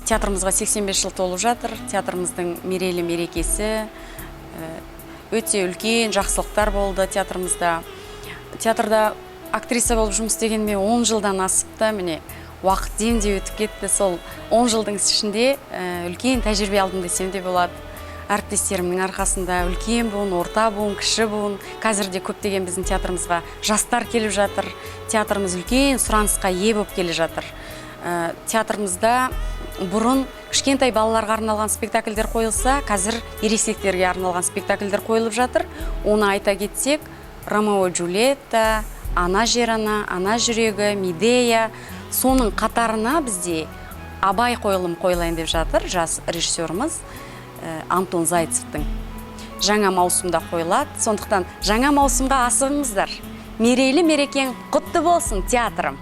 Театрымызға 85 жыл толып жатыр. Театрымыздың мерейлі мерекесі. Өте үлкен жақсылықтар болды театрымызда. Театрда актриса болып жұмыс істегеніме 10 жылдан асыпты. Міне, уақыт демде өтіп кетті. Сол 10 жылдың ішінде үлкен тәжірибе алдым десем де болады. Әріптестерімнің арқасында үлкен буын, орта буын, кіші буын, қазір де көптеген біздің театрымызға жастар келіп жатыр. Театрымыз үлкен сұранысқа ие болып келе жатыр. Театрымызда бұрын кішкентай балаларға арналған спектакльдер қойылса, қазір ересектерге арналған спектакльдер қойылып жатыр. Оны айта кетсек, Ромео Джульетта, Ана жер ана, Ана жүрегі, Медея, соның қатарына бізде Абай қойылым қойылайын деп жатыр жас режиссеріміз Антон Зайцевтің. Жаңа маусымда қойылады, сондықтан жаңа маусымға асығыңыздар. Мерейлі мерекең құтты болсын, театрым!